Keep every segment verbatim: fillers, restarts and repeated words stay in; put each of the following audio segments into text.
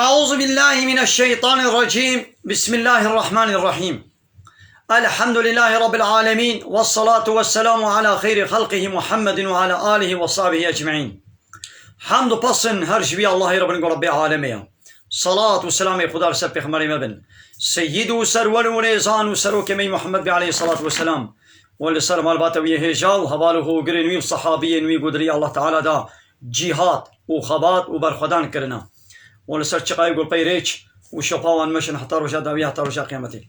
أعوذ بالله من الشيطان الرجيم. بسم الله الرحمن الرحيم. الحمد لله رب العالمين، والصلاة والسلام على خير خلقه محمد وعلى آله وصحبه أجمعين. Hemd û pes in her ji vî Allahê re bin ku Rebbê alemê ye. Salat û selamê Xuda li ser pêxemberê me bin. Seyyid û serwer û rêzan û serokê me yî Muhammed bî aleyhissalatu vesselam. Û li ser malbata wî hêja û heval û hogirên wî û sehabiyên wî ku di rêya Allah Teala da cîhad û xebat û berxwedan kirine. Û li ser çiqayê ku pey rêç û şopa wan meşin heta roja dawî, heta roja qiyametê.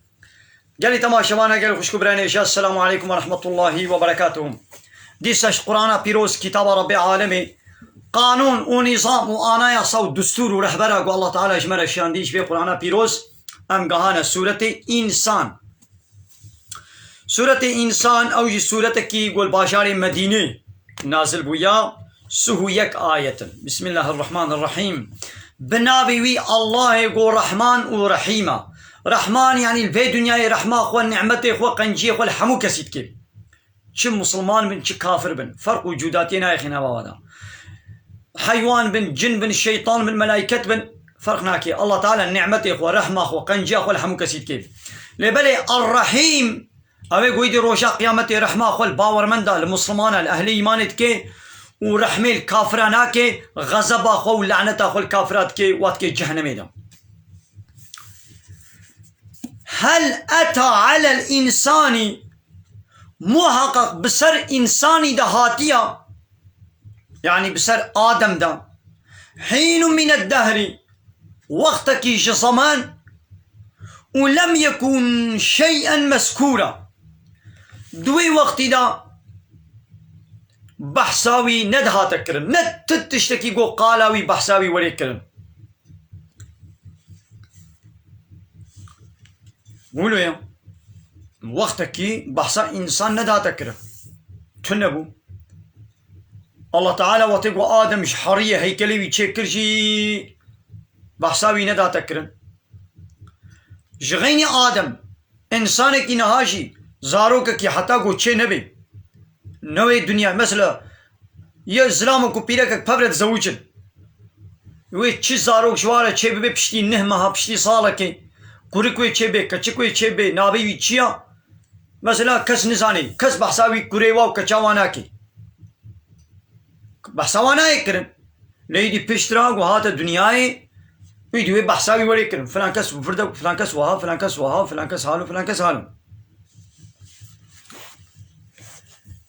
Gelî temaşevana, gelî xwişk û birayên hêja, Esselamu aleykum ve rahmetullahi ve berekatuhu. Dîsa ji Qur'ana pîroz, kitaba Rebbê alemê, qanûn û nîzam û anayasa û destûr û rehbera ku Allah Teala ji me re şandî, ji vê Qur'ana pîroz, em gehane sûretê Însan. Sûretê Însan, ew jî sûretekî ku li bajarê Medînê nazil bûya, sih û yek ayet in. Bismillahirrahmanirrahîm. Bi navê wî Allahê ku Rehman û Rehîm e. Rehman, yanî li vê dinyayê rehma xwe, nîmetê xwe, qenciyê xwe li hemû kesî dike. Çi misilman bin, çi kafir bin. Ferq û cudatiyê nayê xînava we de. Heywan bin, cin bin, şeytan bin, melayket bin, ferq nake. Allah Teala nîmetê xwe, rehma xwe, qenciya xwe li hemû kesî dike. Lê belê Er-Rehîm, ew ê ku êdî roja qiyametê rehma xwe li bawermenda, li misilmana, li ehlê îmanê dike û rehmê li kafira nake, xezeba xwe û laneta xwe li kafira dike, wa dike cehennemê de. Hel eta alel însani, muhaqqaq bi ser însanî de hatiya, yanî bi ser Adem de, hînun mined dehri, wextekî ji zeman, û lem yekun şey'en mezkûra, di wê wextî de behsa wî nedihate kirin, ne ti tiştekî ku qala wî, behsa wî were kirin. Wilo ye. Wextekî behsa însan nedihate kirin. Tune bû. Allah Teala wextê ku Adem ji heriyê heykelê wî çêkir jî behsa wî nedihate kirin. Ji xeynî Adem, însanekî niha jî, zarokekî heta ku çê nebe, newê dinya, mesela, yê zilamok û pîrekek pevre dizewicin. Wê çi zarok ji wan re çê bibe piştî neh meha, piştî salekê, kurik wê çê bê, keçik wê çê bê, navê wî çi ya? Mesela kes nizanê, kes behsa wî kurê wa û keça wa nake. Behsa wan nayê kirin. Lê êdî piştre ku hate dinyayê, êdî wê behsa wî were kirin. Filan kes vir de, filan kes wiha, filan kes wiha, filan kes halo, filan kes halo.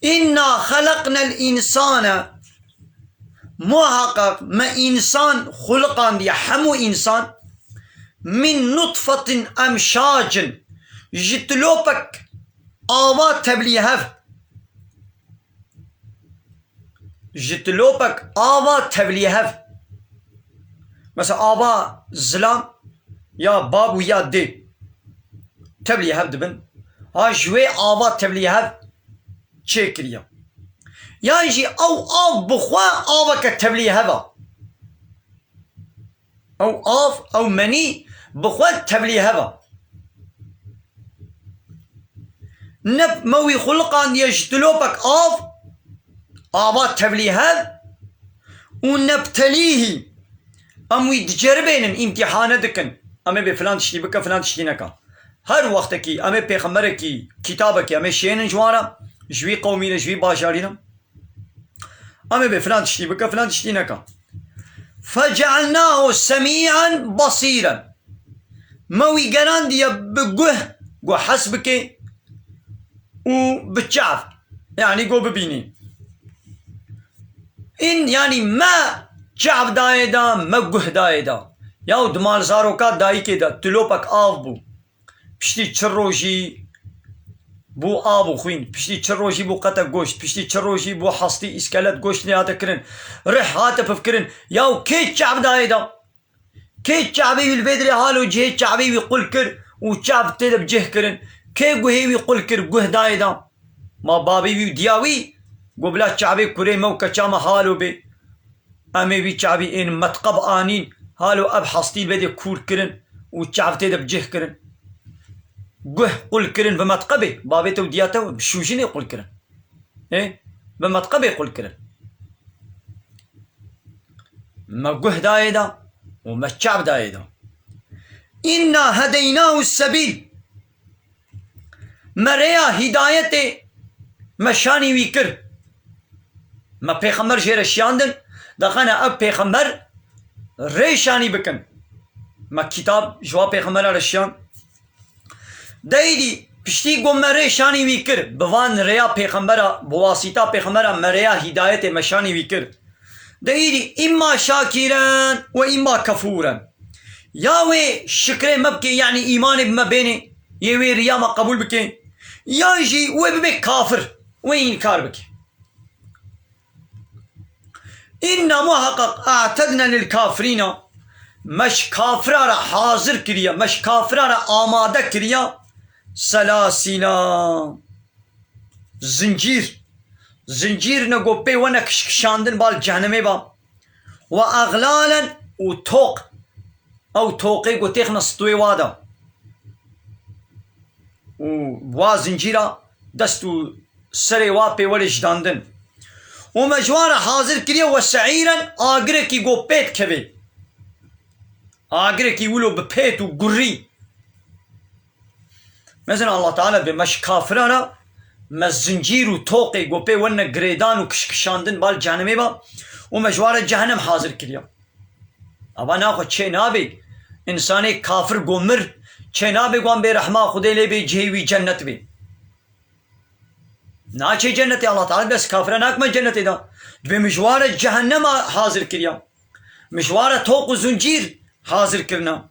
Înna xeleqnel însane, muhaqqaq me însan xuliqandiye, hemû însan, min nutfetin emşacin, ji tilopek ava tevlîhev. Ji tilopek ava tevlîhev. Mesela ava zilam ya bab û ya dê tevlîhev dibin. Ha ji wê ava tevlîhev çêkiriye. Yan jî ew av bi xwe aveke tevlîhev e. Ew av, ew menî bi xwe tevlîhev e. Ne me wî xuliqandiye ji tilopek av, ava tevlîhev, û nebtelîhî, em wî diceribênin, îmtîhane dikin. Em ê bê filan tiştî bike, filan tiştî neka. Her wextekî em ê pêxemberekî, kitabekî em ê şênin ji wan re, ji wî qewmî re, ji wî bajarî re. Em ê bê filan tiştî bike, filan tiştî neka. Fecealnahu semî'en basîren. Me wî gerandiye bi guh, ku hes bike, û bi çav, yanî ku bibînî. În, yanî me çav dayê da, me guh dayê da. Yaw di mal zaroka dayikê de tilopek av bû. Piştî çi rojî bû av û xwîn, piştî çi rojî bû qetek goşt, piştî çi rojî bû hestî, îskelet, goşt lê hate kirin, rih hate pivkirin. Yaw kê çav dayê da? Kê çavê wî li vê dirê halo cihê çavê wî qul kir û çav tê de bi cih kirin? Kê guhê wî qul kir, guh dayê da? Ma babê wî û diya wî got, bila çavê kurê me û keça me halo bê. Em ê wî çavî ên metqeb anîn, halo ev hestî li vê dê kûr kirin û çav tê de bi cih kirin. Guh qul kirin bi metqebê, babê te û diya te bi şûjinê qul kirin. Ê, bi metqebê qul kirin. Me guh dayê da, û me çav dayê da. Înna hedeynahu sebîl. Me rêya hîdayetê me şanî wî kir. Me pêxember jê re şiyandin, dixane ev pêxember rê şanî bikin. Me kitab ji wa pêxembera re şiyand. De îdî piştî ku me rê şanî wî kir, bi van rêya pêxembera, bi wasîta pêxembera me rêya hîdayetê me şanî wî kir. De îdî îmma şakîren we îmma kefûren. Ya wê şikrê me bike, yanî îmanê bi me bêne, yê wê riya me qebûl bike, yan jî wê bibe kafir, wê înkar bike. Înna muheqeq a'tedna lil kafirîna, me ji kafira re hazir kiriye, me ji kafira re amade kiriye, selasîla, zincîr, zincîr ne ku pê wene kişkişandin bal cehennemê ba, we eglalen û toq, ew toqê ku têxine stûyê wa de. Û wa zincîra dest û serê wa pê were jidandin. Û me ji wan re hazir kiriye we seîren, agirekî ku pê dikeve. Agirekî wilo bi pêt û gurî. Mezin Allah Teala bê me ji kafiran re me zincîr û toqê ku pê wene girêdan û kişkişandin bal cehennemê ba û me ji wan re cehennem hazir kiriye. Ava naxwe çê nabe. Însanê kafir ku mir, çê nabe ku wan bê rehma Xwedê lê bê, cihê wî cennet bê. Naçê cennetê, Allah Teala dest kafira nakme cennetê da. Dibê min ji wan re cehennema hazir kiriya. Min ji wan re toq û zincîr hazir kirina.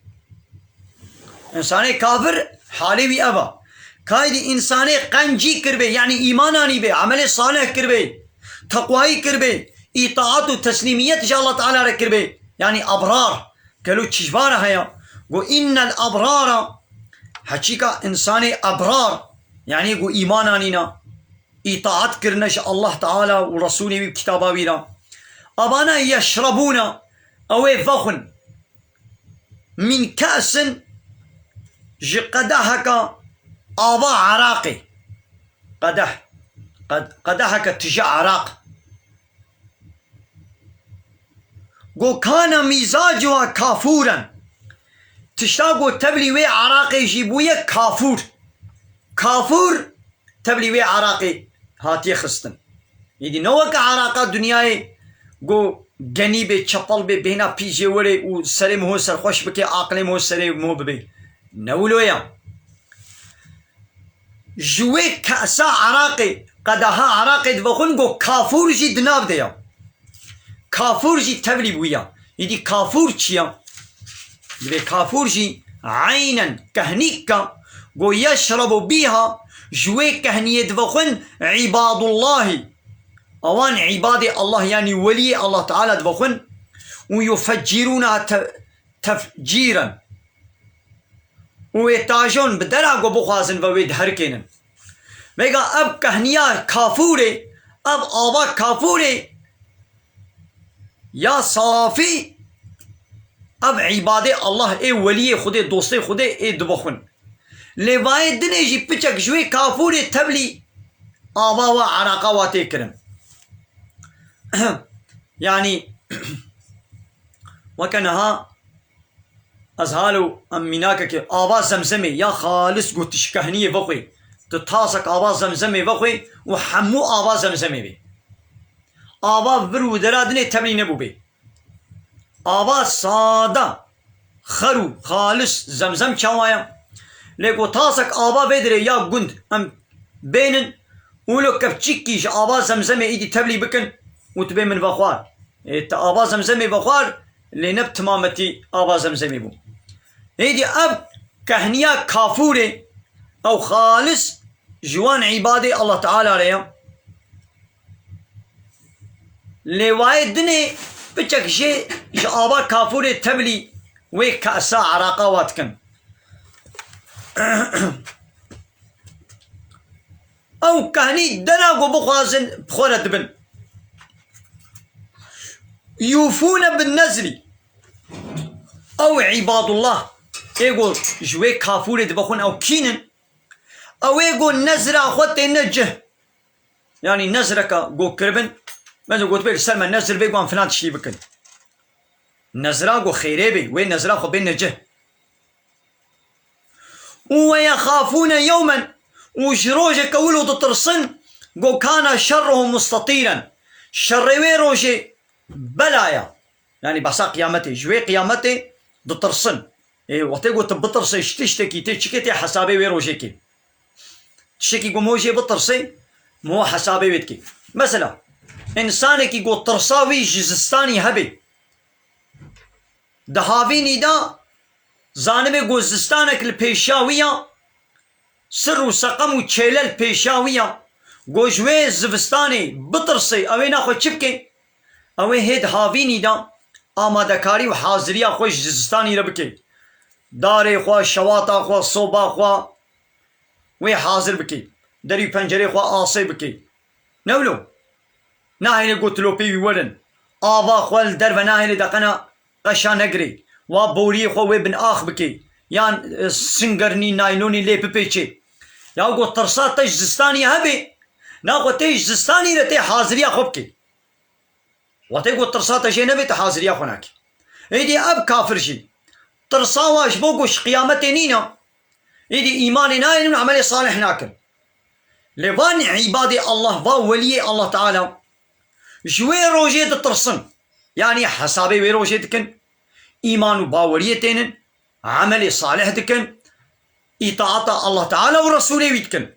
Însanê kafir halê wî ev a. Kaydî însanê qencî kiribê, yanî îman anîbê, emelê salih kiribê, teqwayî kiribê, îtaat û teslîmiyet ji Allah Teala re kiribê, yanî ebrar. Gelo çi ji van re heye? Got, "Innel ebrara", heçîka însanê ebrar, yanî got îman anîna, îtaat kirine ji Allah Teala û Resûlê wî û kitaba wî re. Avana yeşrebûne, ew ê vexwin. Min ke'sin, ji qedeheka ava eraqê. Qedeh, qed-, qedeheke tije eraq. Go kana mîzacuha kafûren. Tişta go tevlî wê eraqê jî bûye kafûr. Kafûr tevlî wê eraqê hatiye xistin. Êdî ne weke eraqa dinyayê ku genî bê, çepel bê, bêhna pîjê were û serê miho serxweş bike, aqilê miho serê miho bibe. Ne wilo ya. Ji wê kesa eraqê, qedeha eraqê divexwin ku kafûr jî di nav de ya. Kafûr jî tevlî bûya. Êdî kafûr çi ya? Divê kafûr jî eynen kehnîk ka, go yeşrebu bîha, ji wê kehniyê divexwin îbadullahî. Ewan îbadê Allah, yanî weliyê Allah Teala divexwin û yufeccirûna te-, tefcîren. Û wê tajon bi dera ku bixwazin ve wê diherikênin. Vêga ev kehniya kafûrê, ev ava kafûrê ya safî, ev îbadê Allah ê weliyê Xwedê, dostê Xwedê ê dibixwin. Lê vayê dinê jî piçek ji wê kafûrê tevlî ava wa, eraqa wa tê kirin. Yanî weke niha ez halo em mînakekê ava zemzemê ya xalis gotiş kehniyê vexwê, tu tasek ava zemzemê vexwê û hemû ava zemzemê bê. Ava vir û dera dinê tevlî nebûbê. Ava sada, xer û xalis zemzem çawa ye? Lê ku tasek ava vê dirê ya gund em bênin û lo kevçîkî ji ava zemzemê êdî tevlî bikin û tu bê min vexwar. Ê, te ava zemzemê vexwar, lê ne bi timametî ava zemzemê bû. Êdî ev kehniya kafûrê, ew xalis ji wan îbadê Allah Teala re ye. Lê wayê dinê piçek jê ji ava kafûrê tevlî wê kesa eraqa wa dikin. Ew kehnî dera ku bixwazin bi xwe re dibin. Yûfûne bin nezrî. Ew îbadullah ê ku ji wê kafûrê dibixwin ew kînin? Ew ê ku nezra xwe têne cih. Yanî nezreka ku kiribin, mesela gotibê li ser me nezr bê, wan filan tiştî bikin. Nezra ku xêrê bê, wê nezra xwe bê necih. Û وَيَخَافُونَ يَوْمًا, û ji rojeke wilo ditirsin, ku كَانَ شَرُّهُ مُسْتَطِيرًا. Şerê wê rojê bela ye. Yanî behsa qiyametê, ji wê qiyametê ditirsin. Ê, wextê ku tu bitirsê ji tiştekî, tê çikê, tê hesabê wê rojê kê. Tiştekî ku mo jê bitirsê, mo hesabê wê dikê. Mesela, însanekî ku tirsa wî ji zistanî hebe, di havînî de zanibê ku zistanek li pêşiya wî ya, sir û seqem û çêle li pêşiya wî ya, ku ji wê zivistanê bitirsê, ew ê naxwe çi bike? Ew ê hê di havînî de amadekarî û haziriya xwe ji zistanî re bike. Darê xwe, şewata xwe, soba xwe wê hazir bike. Derî û pencerê xwe asê bike. Ne wilo? Nahêle gotilopê wî werin. Ava xwe li derve nahêle deqena qeşa negirê. Wa boriyê xwe wê bin ax bike. Yan, e, singirinî, naylonî lê bipêçê. Ya got tirsa te ji zistanî hebe. Naxwe tê ji zistanî re tê haziriya xwe bike. Wextê ku tirsa te jê nebe, tu haziriya xwe nakî. Êdî ev kafir jî tirsa wa ji bo ku ji qiyametê nîne, êdî îmanê nayênin û emelê salih nakin. Lê van îbadê Allah, va weliyê Allah Teala ji wê rojê ditirsin. Yanî hesabê wê rojê dikin, îman û baweriyê tênin, emelê salih dikin, îtaata Allah Teala û Resûlê wî dikin.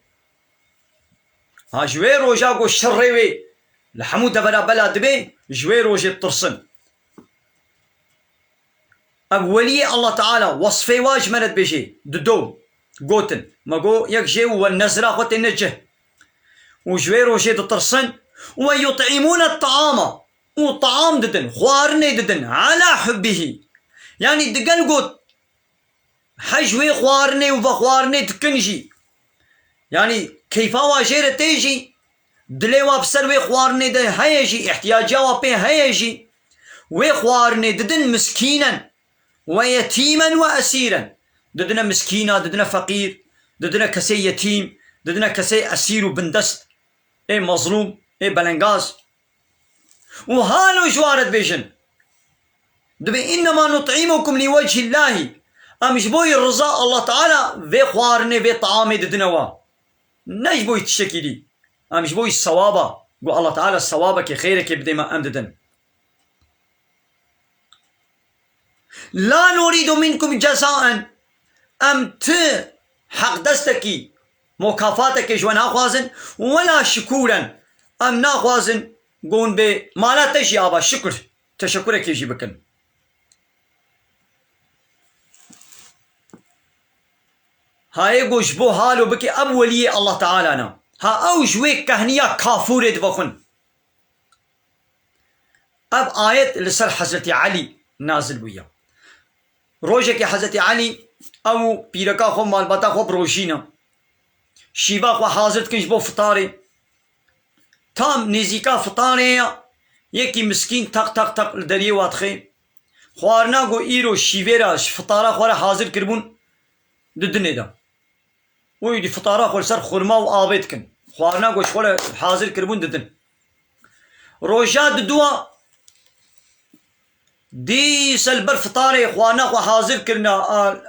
Ha, ji wê roja ku şerê wê li hemû devera bela dibe, ji wê rojê ditirsin. Ev weliyê Allah Teala wesfê wa ji me re dibêje, dido, gotin. Me got, yek jê û we nezira xwe têne cih. Û ji wê rojê ditirsin. وَيُطْعِمُونَ الطَّعَامَ, û taam didin, xwarinê didin, عَلَى حُبِّهِ. Yanî digel got, hej wê xwarinê û vexwarinê dikin jî. Yanî keyfa wa jê re tê jî, dilê wa bi ser wê xwarinê de heye jî, îhtiyaciya wa pê heye jî. Wê xwarinê didin miskînen, وَيَتِيمًا وَأَسِيرًا. Didine miskîna, didine feqîr, didine kesê yetîm, didine kesê esîr û bindest. Ê mezlûm, ê belengaz. Û halo ji wan re dibêjin, dibê, إِنَّمَا نُطْعِمُكُمْ لِوَجْهِ اللّٰهِ. Em ji bo yî riza Allah Teala vê xwarinê, vê taamê didine we. Ne ji bo yî tiştekî dî. Em ji bo yî sewaba, ku Allah Teala sewabekê, xêrekê bidê me, em didin. لَا نُرِيدُ مِنْكُمْ جَزَاءً. Em ti heqdestekî, mukafatekê ji we naxwazin. وَلَا شُكُورًا. Em naxwazin gon bê mala te jî ava şikir, teşekurekê jî bikin. Hayê ku ji bo halo bike, ev weliyê Allah Teala ne. Ha ew ji wê kehniya kafûrê divexwin. Ev ayet li ser Hezretî Elî nazil bûye. Rojekê Hezretî Elî, ew û pîreka xwe, malbata xwe bi rojî ne. Şîva xwe hazir dikin ji bo fitarê. Tam nêzîka fitarê ye, yekî miskîn teq teq teq li deriyê wa dixê. Xwarina ku îro şîvê re ji fitara xwe re hazir kiribûn, didinê de. Û êdî fitara xwe li ser xurma û avê dikin. Xwarina ku ji xwe re hazir kiribûn didin. Roja diduwa dîse li ber fitarê xwarina xwe hazir kirina, a,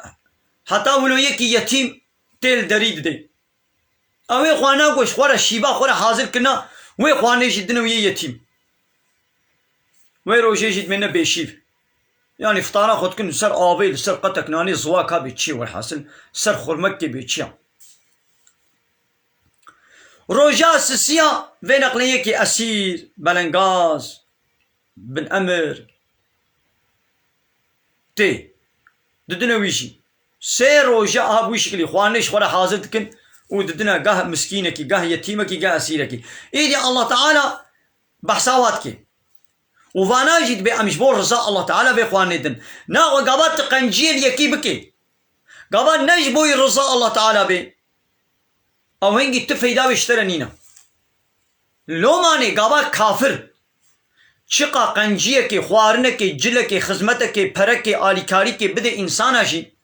heta wilo yekî yetîm tê li derî didê. Ew ê xwarina ku ji xwe re şîva xwe re hazir kirina, wê xwarinê jî didin wê yê yetîm. Wê rojê jî dimêne bêşîv. Yanî fitara xwe dikin li ser avê, li ser qetek nanê, ziwak ha bê çi, welhasil ser xurmekê bê çi ya. Roja sisiya vê neqlê yekî esîr, belengaz, bin emir tê. Didine wî jî. Sê roja aha bi wî şiklî xwarinê ji xwe re hazir dikin û didine gah miskînekî, gah yetîmekî, gah esîrekî. Êdî Allah Teala behsa wa dike. Û vana jî dibê em ji bo riza Allah Teala vê xwarinê din. Na we gava tu qenciyê li yekî bikê. Gava ne ji bo yî riza Allah Teala bê. Ew hingî tu feyda wê ji te re nîne. Lomanê gava kafir çiqa qenciyekê, xwarinekê, cilekê, xizmetekê, perekê, alîkarîkê bide însana jî,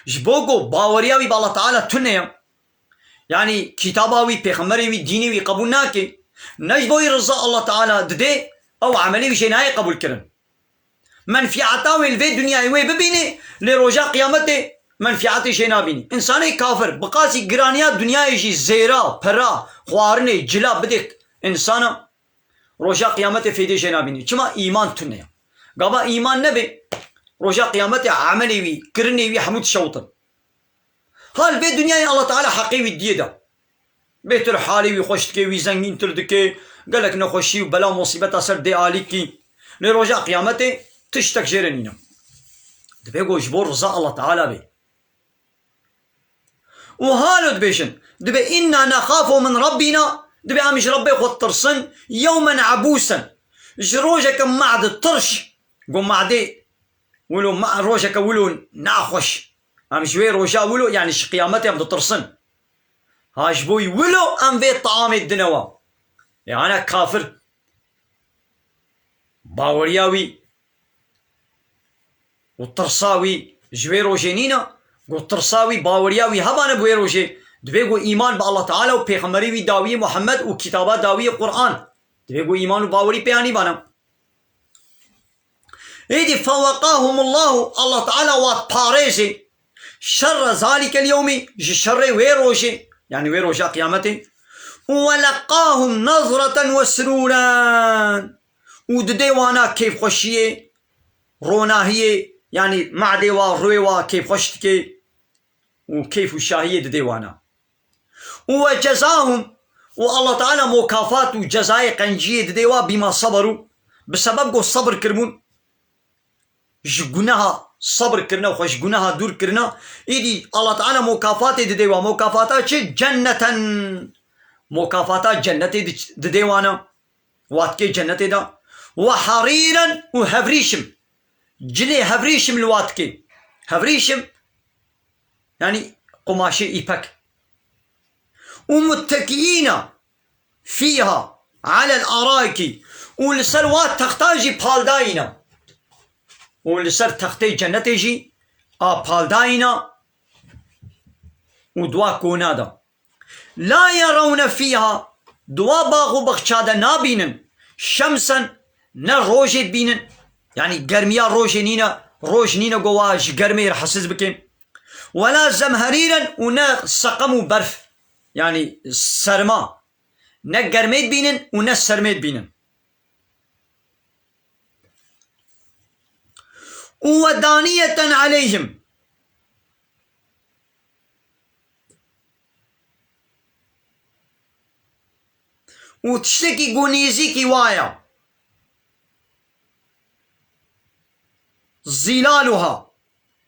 ji bo ku baweriya wî bi Allah Teala tune ye, yanî kitaba wî, pêxemberê wî, dînê wî qebûl nake, ne ji bo yî riza Allah Teala didê, ew emelê wî jê nayê qebûlkirin. Menfîeta wê li vê dinyayê wê bibînê, lê roja qiyametê menfîetê jê nabînî. Însanê kafir, bi qasî giraniya dinyayê jî zêra, pera, xwarinê, cila bidê însana, roja qiyametê fêdê jê nabînî. Çima? Îman tune ye. Gava îman nebe, roja qiyametê emelê wî, kirinê wî hemû dişewitin. Ha li vê dinyayê Allah Teala heqê wî diyê da. Bêtir halê wî xweş dike, wî zengîntir dike, gelek nexweşî û bela musîbeta ser dê alîkî. Lê roja qiyametê tiştek jê re nîne. Dibê ku ji bo riza Allah Teala be. Û halo dibêjin, dibê, "Inna nexafu min Rabbina", dibê em ji Rebbê xwe tirsin, "yewmen ebûsen", ji rojeke me'di tirş, got me'dê wilo me-, rojeke wilo naxweş. Em ji wê roja wilo, yanî ji qiyametê em ditirsin. Ha ji bo wilo em vê taamê dine wa. Ê ana kafir. Baweriya wî û tirsa wî ji wê rojê nîne. Got tirsa wî, baweriya wî hebane bi wê rojê. Dibê got îman bi Allah Teala û pêxemberê wî dawiyê Muhammed û kitaba dawiyê Quran. Dibê got îman û bawerî pêyanî bane. Êdî fewekahumullahu, Allah Teala wat parêzê şerre zalikel yewmî, ji şerê wê rojê, yanî wê roja qiyametê. Û welekahum nazreten ve surûren. Û didê wana kêfxweşiyê, ronahiyê, yanî me'dê wa, rûyê wa kêfxweş dike. Û keyf û şahiyê didê wana. Û we cezahum, û Allah Teala mukafat û cezayê qenciyê didê wa bîma seberu, bi sebeb ku sebir kiribûn, ji guneha sebir kirine, xwe ji guneha dûr kirine, îdî Allah Teala mukafatê didê wa. Mukafata çi? Cenneten. Mukafata cennetê di-, didê wana. Watkê cennetê de. Ve harîren û hevrîşim. Cilê hevrîşim li watkê. Hevrîşim, yanî qumaşê îpek. Û muttekîyîne fîha alel araikî. Û li ser wa texta jî paldayîne. Û li ser textê cennetê jî a paldayîne û dua kona de. La yerewne fîha, di wa bax û bexça de nabînin, şemsen, ne rojê dibînin, yanî germiya rojê nîne, roj nîne ku wa ji germê re hesiz bike. Wela zemherîren û ne seqem û berf, yanî serma, ne germê dibînin û ne sermê dibînin. Û we daniyeten aleyhim. Û tiştekî ku nêzîkî wa ye. Zîlaluha,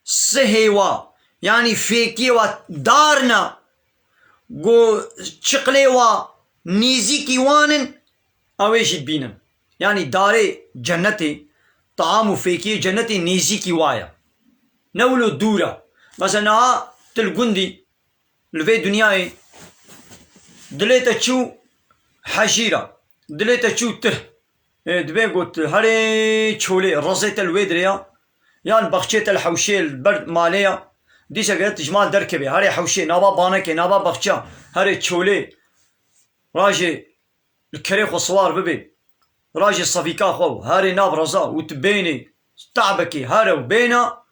sihê wa, yanî fêkiyê wa, darna ku çiqlê wa nêzîkî wan in, ew ê jî dibînin. Yanî darê cennetê, taam û fêkiyê cennetê nêzîkî wa ye. Ne wilo dûr e. Mesela niha tu li gundî, li vê dinyayê dilê te çû hejîra, dilê te çû tih. Ê, dibê got, herê çolê, rezê te li wê dirê ya, yan baxçê te li hewşê, li ber malê ya, dîsa gere tu ji mal derkevê, herê hewşê, nava banekê, nava baxça, herê çolê, rajê li kerê xwe siwar bibê, rajê sevîka xwe û herê nav reza û tu bênê, te'bekê, here û bêna,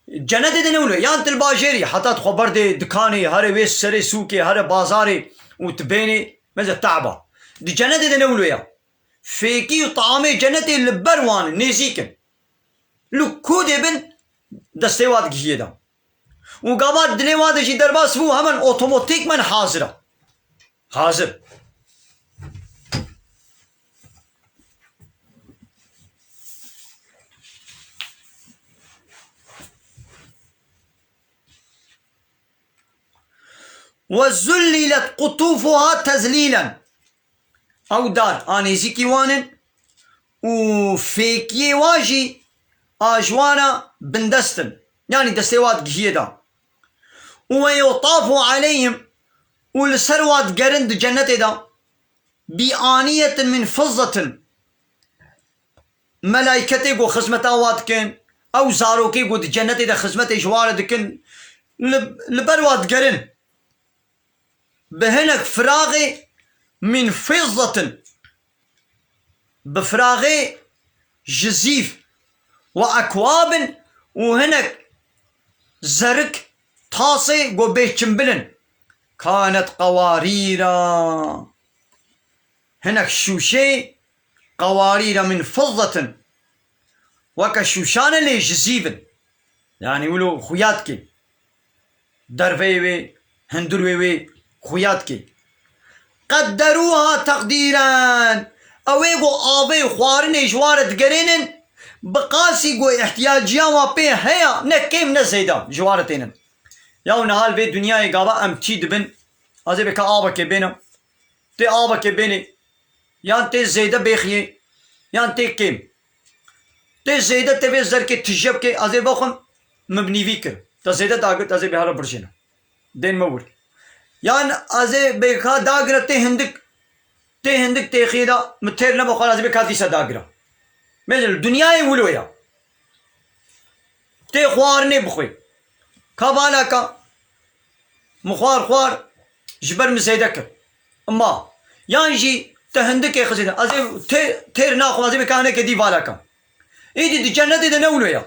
Cenetê de ne wilo, yan tu li bajêrî, heta tu xwe berdê dikanê, here wê serê sûkê, here bazarê û tu bênê, meze te'ba. Di cenetê de ne wilo ya. Fêkî û taamê cenetê li ber wan in, nêzîk in. Li ku dê bin, destê wa digihiyê de. Û gava dilê wa de jî derbas bû, hemen otomatîkmen hazir e. Hazir. Ve zullilet qutufuha tezlîlen. Ew dar a nêzîkî wan in û fêkiyê wa jî a ji wan re bindest in. Yanî destê wa digihiyê de. Û ve yutafu aleyhim û li ser wa digerin di cennetê de. Bi aniyetin min fizzetin. Melayketê ku xizmeta wa dikin, ew zarokê ku di cennetê de xizmetê ji wa re dikin, li, li ber wa digerin. Bi hinek firaxê min fizzetin. Bi firaxê ji zîv, we ekwabin û hinek zerik tasê ku bê çimbil in. Kanet qewarîra. Hinek şûşê qewarîra min fizzetin. Weke şûşan e lê ji zîv in. Yanî wilo xuya dike. Derveyê wê, hundirê wê xuya dike. Qedderûha teqdîren. Ew ê ku avê xwarinê ji wan re digerênin, bi qasî ku îhtiyaciya wan pê heye, ne kêm ne zêde ji wan re tênin. Ya û niha li vê dinyayê gava em tî dibin, ez ê bê ka avekê bêne, tê avekê bênê, yan tê zêde bêxiyê, yan tê kêm. Tê zêde tê vê zerkê tije bikê, ez ê vexwim, min bi nîvî kir. Te zêde dagirt, ez ê bê here birjêne. Dên me wir. Yan ez ê bê ka dagire tê hindik. Tê hindik tê xîda, min têr nebe xwar, ez ê bê ka dîsa dagire. Mêze li dinyayê wilo ya. Tê xwarinê bixwê. Ka balaka, min xwar xwar, ji ber min zêde kir. Ima, yan jî te hindikê xizîne. Ez ê tê-, têr naxwim, ez ê bê ka hinekê dî vala kim. Îdî di cennetê de ne wilo ya.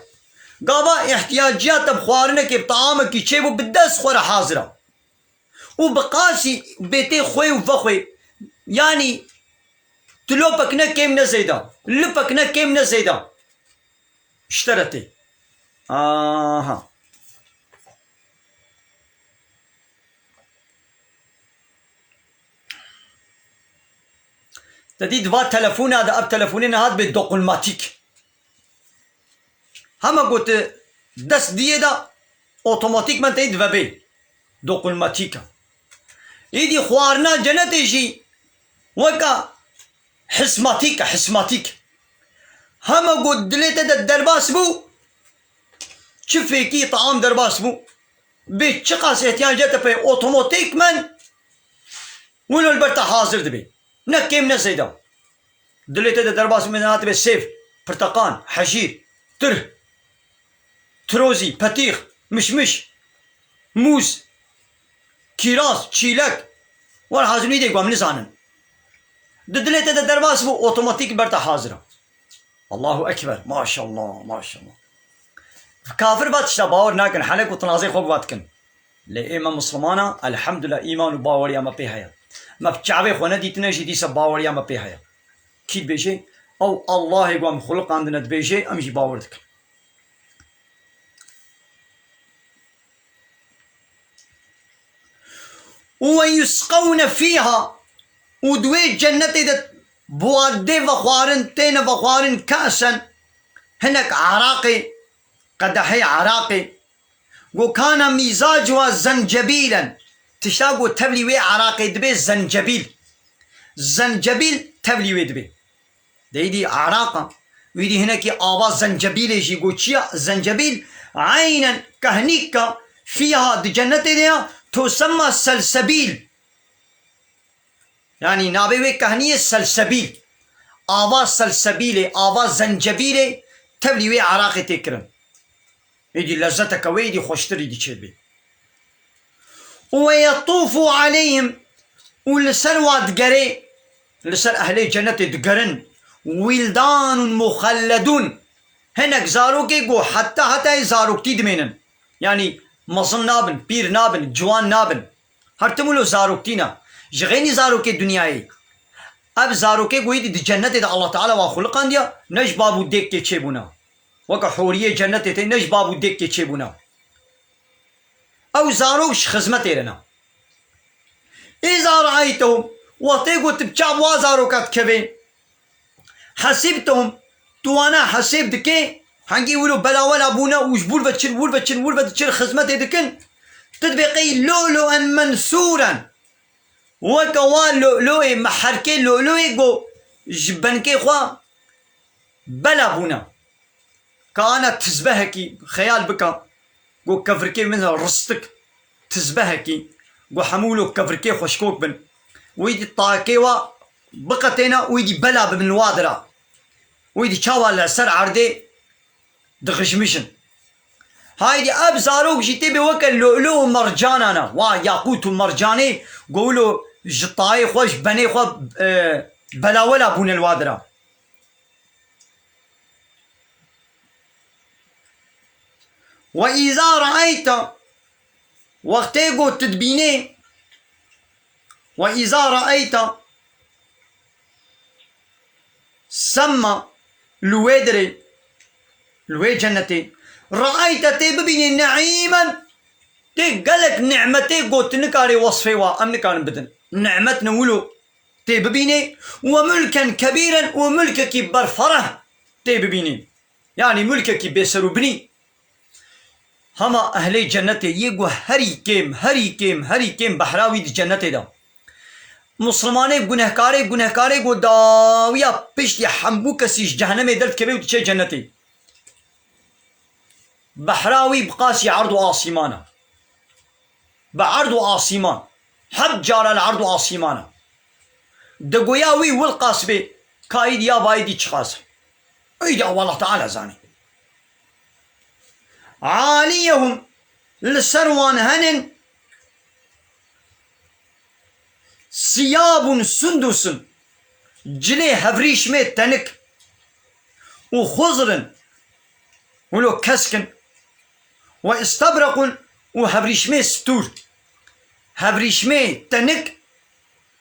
Gava îhtiyaciya te bi xwarinekê, bi taamekî çêbû, bi dest xwe re hazir e. Û bi qasî bê tê xwê û vexwê. Yanî tilopek ne kêm ne zêde. Lipek ne kêm ne zêde. Ji te re tê. Aha. Te dî di va telefona de, ev telefonê nehat bê dokunmatik. Hema ku tu dest diyê de, otomatîkman tê divebê. Dokunmatik e. Îdî xwarina cenetê jî weka hismatik e, hismatik. Hema ku dilê te de derbas bû, çi fêkî taam derbas bû, bê çiqas ihtiyaca te pê, otomatîkman wilo li ber te hazir dibe. Ne kêm ne zêde. Dilê te de derbas bû, me hatibê sêv, pirteqan, hejîr, tirh, tirozî, petîx, mişmiş, mûz, kîraz, çîlek. Wer hazir nîdê ku em nizanin. Di dilê te de derbas bû, otomatîk ber te hazir e. Allahu Ekber. Maşallah, maşallah. Kafir va tişta bawer nakin, hele ku tinazê xwe bi va dikin. Lê ê me Mislimana, elhamdulillah, îman û baweriya me pê heye. Me bi çavê xwe nedîtine jî dîsa baweriya me pê heye. Kî dibêje, ew Allahê ku em xuliqandine dibêje, em jî bawer dikin. Û we yusqewne fîha, û di wê cennetê de bi wan dê vexwarin, têne vexwarin kesen, hinek eraqê, qedehê eraqê, go kana mîzacuha zencebîlen, tişta go tevlî wê eraqê dibe zencebîl. Zencebîl tevlî wê dibe. Deydî araqa. Wî dî hinekî ava zencebîlê jî got, çi ya zencebîl? Eynen kehnîka fîha di cennetê de ya, tusemma selsebîl. Yanî navê wê kehniyê selsebîl. Ava selsebîlê, ava zencebîlê tevlî wê araqê tê kirin. Êdî lezzeteke wê êdî xweştir êdî çêbê. Û we yetûfû aleyhim, û li ser wa digerê, li ser ehlê cenetê digerin, wîldanun muxelledûn, hinek zarokê ku heta hetayê zaroktî dimênin. Yanî mezin nabin, pîr nabin, ciwan nabin. Her tim wilo zaroktî ne. Ji xênî zarokê dinyayê. Ev zarokê ku êdî di cennetê de Allah Teala wa xuliqandiya, ne ji bav û dêkê çêbûna. Weke hûriyê cennetê tê, ne ji bav û dêkê çêbûna. Ew zarok ji xizmetê re ne. Îza reaytehum, wextê ku tu bi çav wa zaroka dikevê, hesîbtehum, tu wana hesêb dikê, hengî wilo belawela bûne û ji bûr ve çir, wûr ve çir, wûr ve diçir, xizmetê dikin, tu dibê qey lu'lu'en mensûren. Weke wa lu'lu'ê, meherkê lu'lu'ê ku ji benkê xwe bela bûne. Ka ana tizbehekî xeyal bika, ku kevirkê min ristik, tizbehekî, ku hemû wilo kevirkê xweşkok bin. Wî dî takê wa biqetêne, wî dî bela bibin li wa dira. Wî dî çawa li ser erdê dixijmijin. Haydî ev zarok jî tê bê weke lu'lu û mercanan e. Wa yaqût û mercanê, ku wilo ji tayê xwe, ji benê xwe, e, belawela bûne li wa dira. Ve îza re'eyte, wextê ku tu dibînê, ve îza re'eyte semma li wê derê, li wê cennetê, re'eyte tê bibînê ne'îmen, tê gelek ni'metê ku tu nikarê wesfê wa em nikarin bidin. Ni'met ne wilo tê bibînê, we mulken kebîren û mulkekî berfereh tê bibînê. Yanî mulkekî bêserûbinî. Hema ehlê cennetê yê ku herî kêm, herî kêm, herî kêm behra wî di cennetê de. Muslimanê gunehkarê, gunehkarê ku dawiya piştî hemû kesî ji cehennemê derdikeve û diçe cennetê. Behra wî bi qasî erd û asîman e. Bi erd û asîman. Heb cara li erd û asîman e. De goya wî wil qas bê, ka îdî ya bayî dî çiqas e. Îdî ew Allah Teala zanî. Aliyehum, li ser wan henin siyabun sundusun, cilê hevrîşmê tenik û xuzrin, wilo kesk in, we istebrequn û hevrîşmê stûr. Hevrîşmê tenik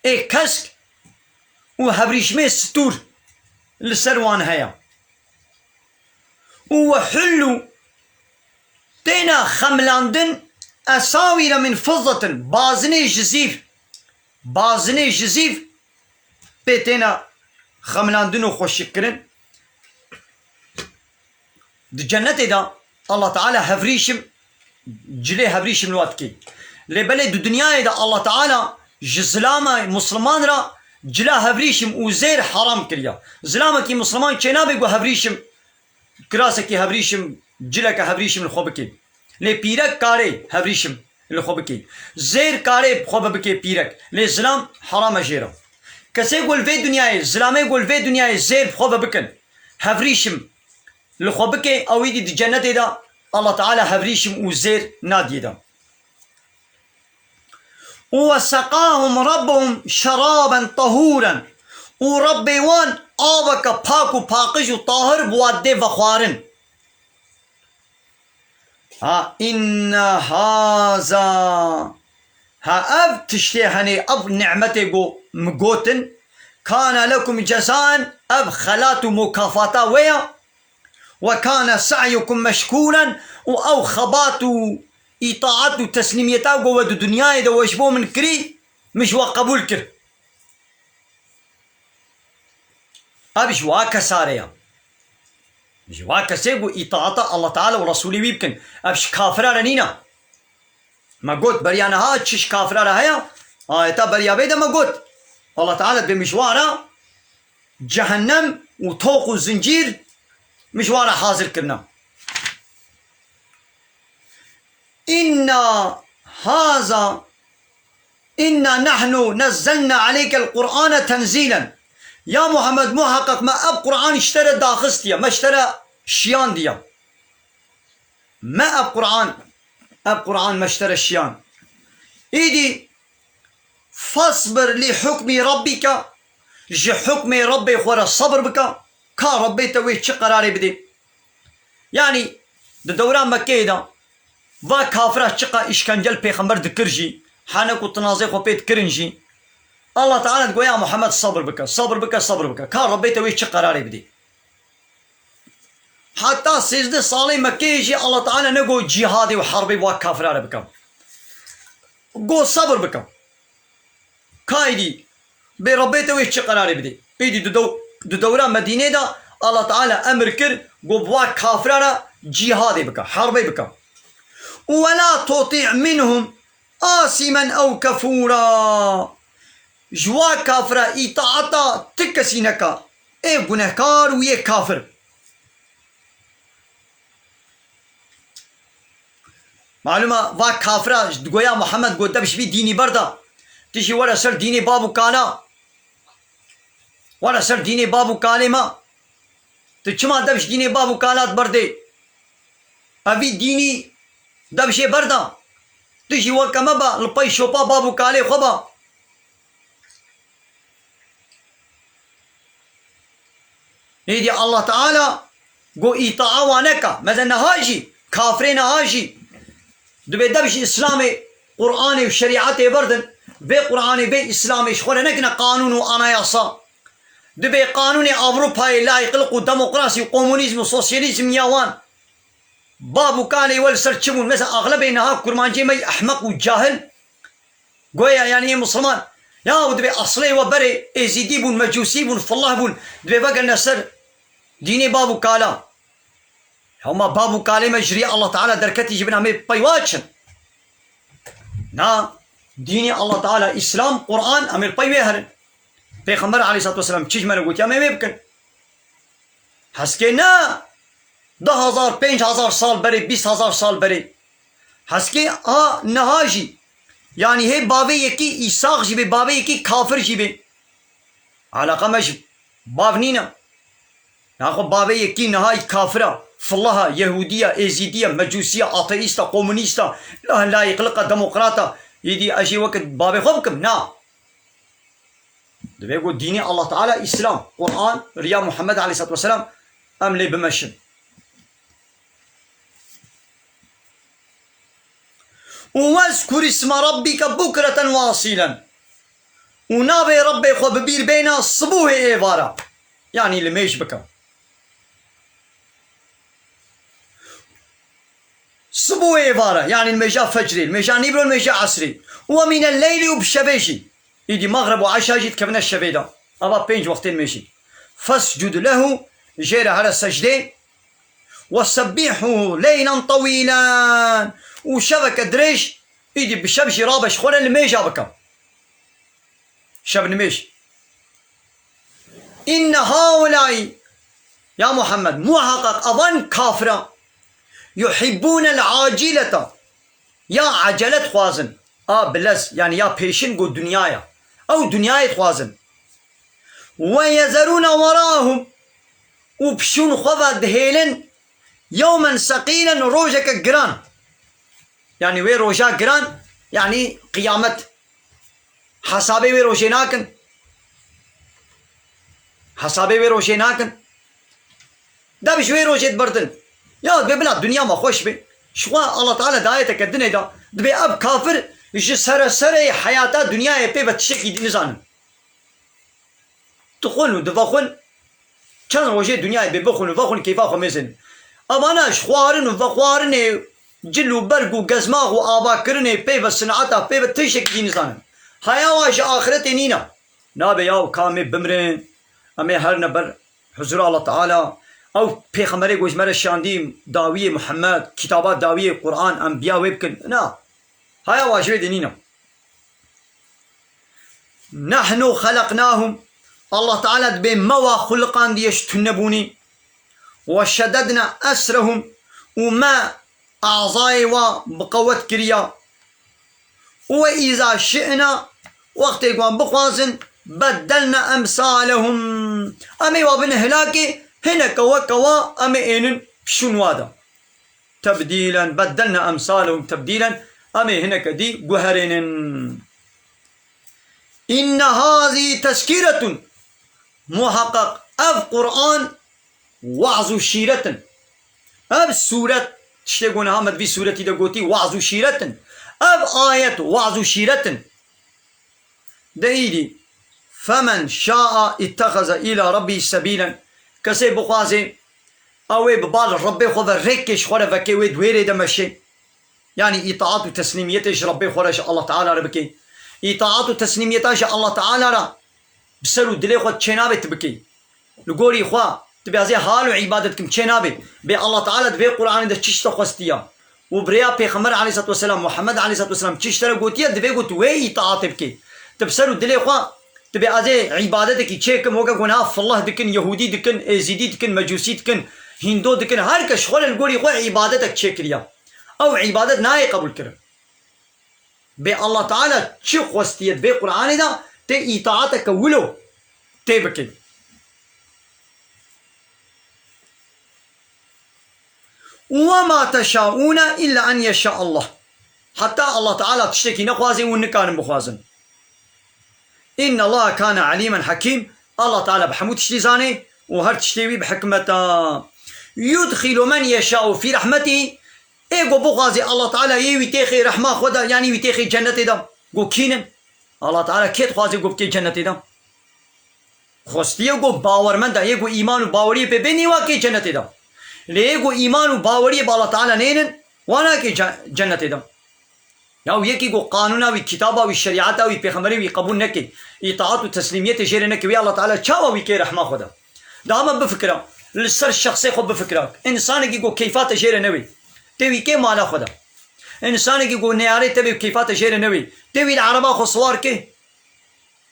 ê kesk û hevrîşmê stûr li ser wan heye. Û we hullû têne xemilandin esawîre min fizzetin, bazinê ji zîv, bazinê ji zîv pê têne xemilandin û xweşikkirin. Di cennetê de Allah Teala hevrîşim, cilê hevrîşim li wa dikê. Lê belê di dinyayê de Allah Teala ji zilama Musliman re cila hevrîşim û zêr heram kiriye. Zilamekî Musliman çênabe ku hevrîşim, kirasekî hevrîşim, cileke hevrîşim li xwe bike. Lê pîrek karê hevrîşim li xwe bike. Zêr karê bi xwe bibike pîrek. Lê zilam heram e jê re. Kesê ku li vê dinyayê, zilamê ku li vê dinyayê zêr bi xwe ve bikin, hevrîşim li xwe bike, ew êdî di cennetê de Allah Teala hevrîşim û zêr nadiyê de. Û we seqahum Rabbuhum şeraben tahûren. Û Rabbê wan aveke pak û paqij û tahir bi wan dê vexwarin. Ha, inna haza. Ha, ev tiştê henê, ev nimetê ku min gotin, kana lekum cezaen, ev xelat û mukafata we ya. Ve kana sa'yukum meşkûren, û ew xebat û îtaat û teslîmiyeta ku we di dinyayê de we ji bo min kirî, min ji we qebûl kir. Ev ji wa kesare ya. Ji wa kesê ku îtaata Allah Teala û Resûlê wî bikin. Ev ji kafira re nîne. Me got beriya niha çi ji kafira re heye? Ayeta beriya vê de me got. Allah Teala dibê min ji wa re cehennem û toq û zincîr min ji wa re hazir kirine. Inna haza, inna nahnu nezzelna aleykel Qur'ane tenzîlen. Ya Muhammed, muheqeq me ev Qur'an ji te re daxistiye, me ji te re şiyandiye. Me ev Qur'an, ev Qur'an me ji te re şiyan. Îdî fasbir li hukmî rabbîke, ji hukmê Rabbê xwe re sebir bike, ka Rabbê te wê çi qerarê bidê. Yanî di dewra Mekkeyê de va kafira çiqa îşkencel pêxember dikir jî, hene ku tinazê xwe pê dikirin jî, Allah Teala digoya Muhammed sabir bike, sabir bike, sabir bike. Ka Rabbê te wê çi qerarê bidê. Heta sêzdeh salê Mekkeyê jî Allah Teala nego cîhadê û herbê wa kafira re bike. Go sabir bike. Ka êdî bê Rabbê te wê çi qerarê bidê. Êdî di dew-, di dewra Medînê de Allah Teala emir kir, got, bi wa kafira re cîhadê bike, herbê bike. Û we la tutî' minhum asimen ew kefûra. Ji wa kafira îtaata ti kesî neke. Ê gunehkar û yê kafir. Malûm e, va kafira digoya Muhammed got, dev ji vî dînî berda. Tu jî were ser dînê bab û kala. Were ser dînê bab û kalê me. Tu çima dev ji dînê bab û kala diberdê? Evî dînî dev jê berda. Tu jî weke me be, li pey şopa bab û kalê xwe be. Êdî Allah Teala got, îtaa wan neke. Meze niha jî kafirê niha jî dibê dev ji Îslamê, Qur'anê û şerîetê berdin, vê Qur'anê, vê Îslamê ji xwe re nekine qanûn û anayasa. Dibê qanûnê Ewropayê, layîqlik û demokrasî û komunîzm û sosyalîzm ya wan. Bab û kalê we li ser çi bûn? Mesela, axlebê niha kurmancê me yê ehmeq û cahil goya, yani, ê Misliman, ya, û dibê eslê we berê êzîdî bûn, mecûsî bûn, fillah bûn, dibê vegerine ser dînê bab û kala. Ya, ma bab û kalê me ji rîya Allah Teala derketî, ji bin em ê pey wa çin. Na, dînê Allah Teala, Îslam, Quran, em ê li pey wê herin. Pêxember aleyhissalatu vesselam çi ji me re gotiya, em ê wê bikin. Heskê ne du hezar, pênc hezar sal berê, bîst hezar sal berê. Heskê ha niha jî. Yanî hê bavê yekî Îsaq jî bê, bavê yekî kafir jî bê. Eleqa me ji bav nîne. Naxwe bavê yekî niha kafir e, fillaha, yehûdî ye, êzîdî ye, mecûsî ye, ateîst e, komunîst e, la-, layîqlik e, demokrat e. Îdî ez jî weke bavê xwe bikim? Na. Divê ku dînê Allah Teala, Îslam, Quran, riya Muhammed aleyhissalatu vesselam em lê bimeşin. Û wezkur isme rabbike bukreten ve asîlen. Û navê Rebbê xwe bi bîr bêne sibûhê êvara. Yanî limêj bike. Sibû êvara, yanî li mêja fecrê, li mêja nîvro, li mêja esrê. Û we mîne leylî û bi şevê jî. Îdî mexreb û eşa jî dikevine şevê de. Ava pênc wextên mêjî. Fescud lehu, jê re here secdê. Ve sebbîhu leylen tewîlen. Û şeveke dirêj, îdî bi şev jî rabe ji xwe re limêja bike. Şevnimêj. Înne haulâi, ya Muhammed, muheqeq evan kafira, yuhibbûnel acîlete, ya ecele dixwazin, a bilez, yanî ya pêşin ku dinya ye. Ew dinyayê dixwazin. Ve yezerûne werahum, û pişûn xwe ve dihêlin yewmen seqîlen, rojeke giran. Yanî wê roja giran, yanî qiyamet. Hesabê wê rojê nakin. Hesabê wê rojê nakin. Dev ji wê rojê dibirdin. Ya dibê bila dinya me xweş be. Ji xwe Allah Teala di ayeteke dinê de dibê ev kafir ji sereserê heyata dinyayê pê ve tiştekî dî nizanin. Dixwin û divexwin, çend rojê dinyayê bê bixwin û vexwin, keyfa xwe mêzin. Evana ji xwarin û vexwarinê, cil û berg û gezmax û avakirinê pê ve, sineta pê ve tiştekî dî nizanin. Haya wan ji axiretê nîne. Nabe ya ka em ê bimrin, em ê herine ber huzura Allah Teala. Ew pêxemberê ku ji me re şandî, dawiyê Muhammed, kitaba dawiyê Quran, em biya wê bikin. Na. Haya wan ji wê de nîne. Nehnu xeleqnahum. Allah Teala dibê me wa xuliqandiye ji tunebûnî. Ve şededna esrehum. Û me azayê wa bi qewet kiriya. Û ve îza şi'na, wextê ku em bixwazin, beddelna emsalehum. Em ê wa bin hilakê, hineke weke wa em ê ênin pişûn wa de. Tebdîlen, beddelna emsalehum tebdîlen, em ê hineke dî guherênin. Înne hazî tezkîretun, muheqeq ev Quran waz û şîret in. Ev sûret, tiştê ku niha me di vî sûretî de gotî, waz û şîret in. Ev ayet waz û şîret in. De îdî, femen şaa ittexeze îla rabbî sebîlen. Kesê bixwazê, ew ê bi bal Rebbê xwe ve rêkê ji xwe re vekê, wê di wê rê de meşê. Yanî îtaat û teslîmiyetê ji Rebbê xwe re, ji Allah Teala re bikê. Îtaat û teslîmiyeta ji Allah Teala re bi ser û dilê xwe çênabê tu bikê. Li gorî xwe, tu bê ez ê hal û îbadet kim, çê nabe. Bê Allah Teala di vê Qur'anê de çi ji te xwestiya û bi rêya Pêxember aleyhissalatu vesselam, Muhammed aleyhissalatu vesselam çi ji te re gotiye, divê ku tu wê îtaatê bikî. Tu bi ser û dilê xwe, tu bê ez ê îbadetekî çê kim, weke ku niha fillah dikin, yehûdî dikin, êzîdî dikin, mecûsî dikin, hîndo dikin, her kes ji xwe re li gorî xwe îbadetek çê kiriya. Ew îbadet nayê qebûlkirin. Bê Allah Teala çi xwestiye di vê Qur'anê de, tê îtaateke wilo tê bikê. Ve ma teşaûne illa en yeşa Allah. Heta Allah Teala tiştekî nexwazê, hûn nikarin bixwazin. Înne Allahe kâne alîmen hakîm. Allah Teala bi hemû tiştî zanê û her tiştê wî bi hikmet e. Yudxilu men yeşaû fî rehmetî. Ê ku bixwazê Allah Teala yê wî têxê rehma xwe de, yanî wî têxê cennetê de, ku kî nin? Allah Teala kê dixwazê ku bikê cennetê de? Xwestiye ku bawermend e, yê ku îman û baweriyê pê bê nî wa kê cennetê de. Lê yê ku îman û baweriyê bi Allah Teala nênin, wa nakê ce-, cennetê de. Ya û yekî ku qanûna wî, kitaba wî, şerîeta wî, pêxemberê wî qebûl neke, îtaat û teslîmiyetê jê re neke, wê Allah Teala çawa wî kê rehma xwe de? Daha me bifikira, li ser şexsê xwe bifikira. Însanekî ku keyfa te jê re newê, tê wî kê mala xwe de? Însanekî ku neyarê te bê û keyfa te jê re newê, tê wî li ereba xwe siwar kê?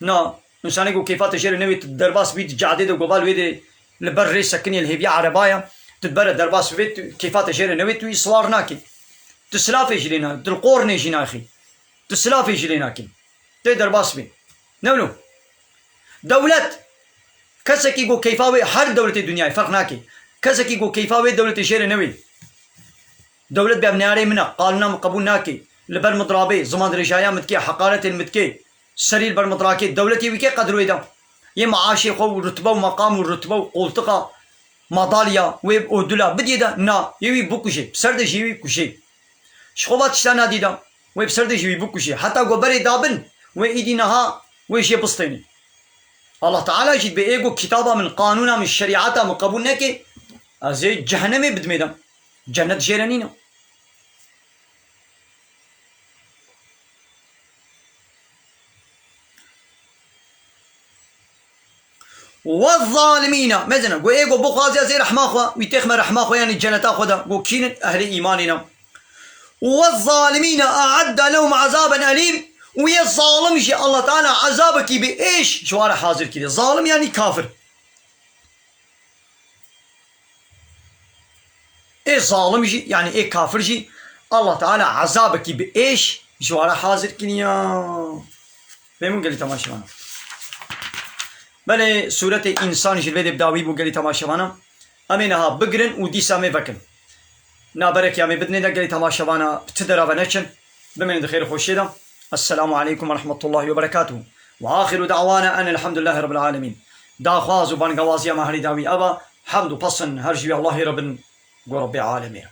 Na, însanekî ku keyfa te jê re newê, tu derbas bî di cadê de, goval wê de li ber rê sekinî, li hêviya erebaya, tu dibere derbas bibê, tu keyfa te jê re newê, tu wî siwar nakî. Tu silafê jî lê na, tu li qornê jî naxî. Tu silafê jî lê nakî. Tê derbas bî. Ne wilo? Dewlet. Kesekî ku keyfa wê, her dewletê dinyayê ferq nake. Kesekî ku keyfa wê dewletê jê re newê. Dewlet bê ev neyarê min e, qanûna min qebûl nake. Li ber min dirabê, ziman dirêjaya min dike, heqaretên min dike. Serî li ber min dirakê, dewletê wî kê qedir wê da? Yê meaşê xwe û rutbe û meqam û rutbe û qoltiqa, madalya wê, odula bidiyê de? Na, yê wî bikujê, bi ser de jî wî kujê. Ji xwe va tişta nadî da, wê bi ser de jî wî bikujê. Heta ku berê dabin, wê îdî niha wê jê bistênê. Allah Teala jî dibê ê ku kitaba min, qanûna min, şerîeta min qebûl neke, ez ê cehenemê bidimê de. Cennet jê re nîne. Wezzalimîne. Mezina, got, ê got, bixwaze ez ê rehma xwe, wî têxme rehma xwe, yanî ceneta xwe de. Got, kî nin? Ehlê îmanê ne. Wezzalimîne e'edde lehum azaben elîm. Û yê zalim jî Allah Teala ezabekî bi êş ji wan re hazir kiriye. Zalim yanî kafir. Ê zalim jî, yanî ê kafir jî, Allah Teala ezabekî bi êş ji wan re hazir kiriya. Memnun gelî temaşevan. Belê sûretê însan jî li vê dê bi dawî bû gelî temaşevana. Em ê niha bigirin û dîsa em ê vekin. Naberekî em ê bidinê de gelî temaşevana bi ti derave neçin. Bimînin di xêr û xweşiyê de. Esselamu aleykum ve rahmetullahi ve berekatuhu. Ve axiru da'wana en elhamdülillahi rabbil alemin. Daxwaz û bangawaziya me herî dawî ev e. Hemd û pesin her ji wî Allahê re bin, go Rebbê alemê.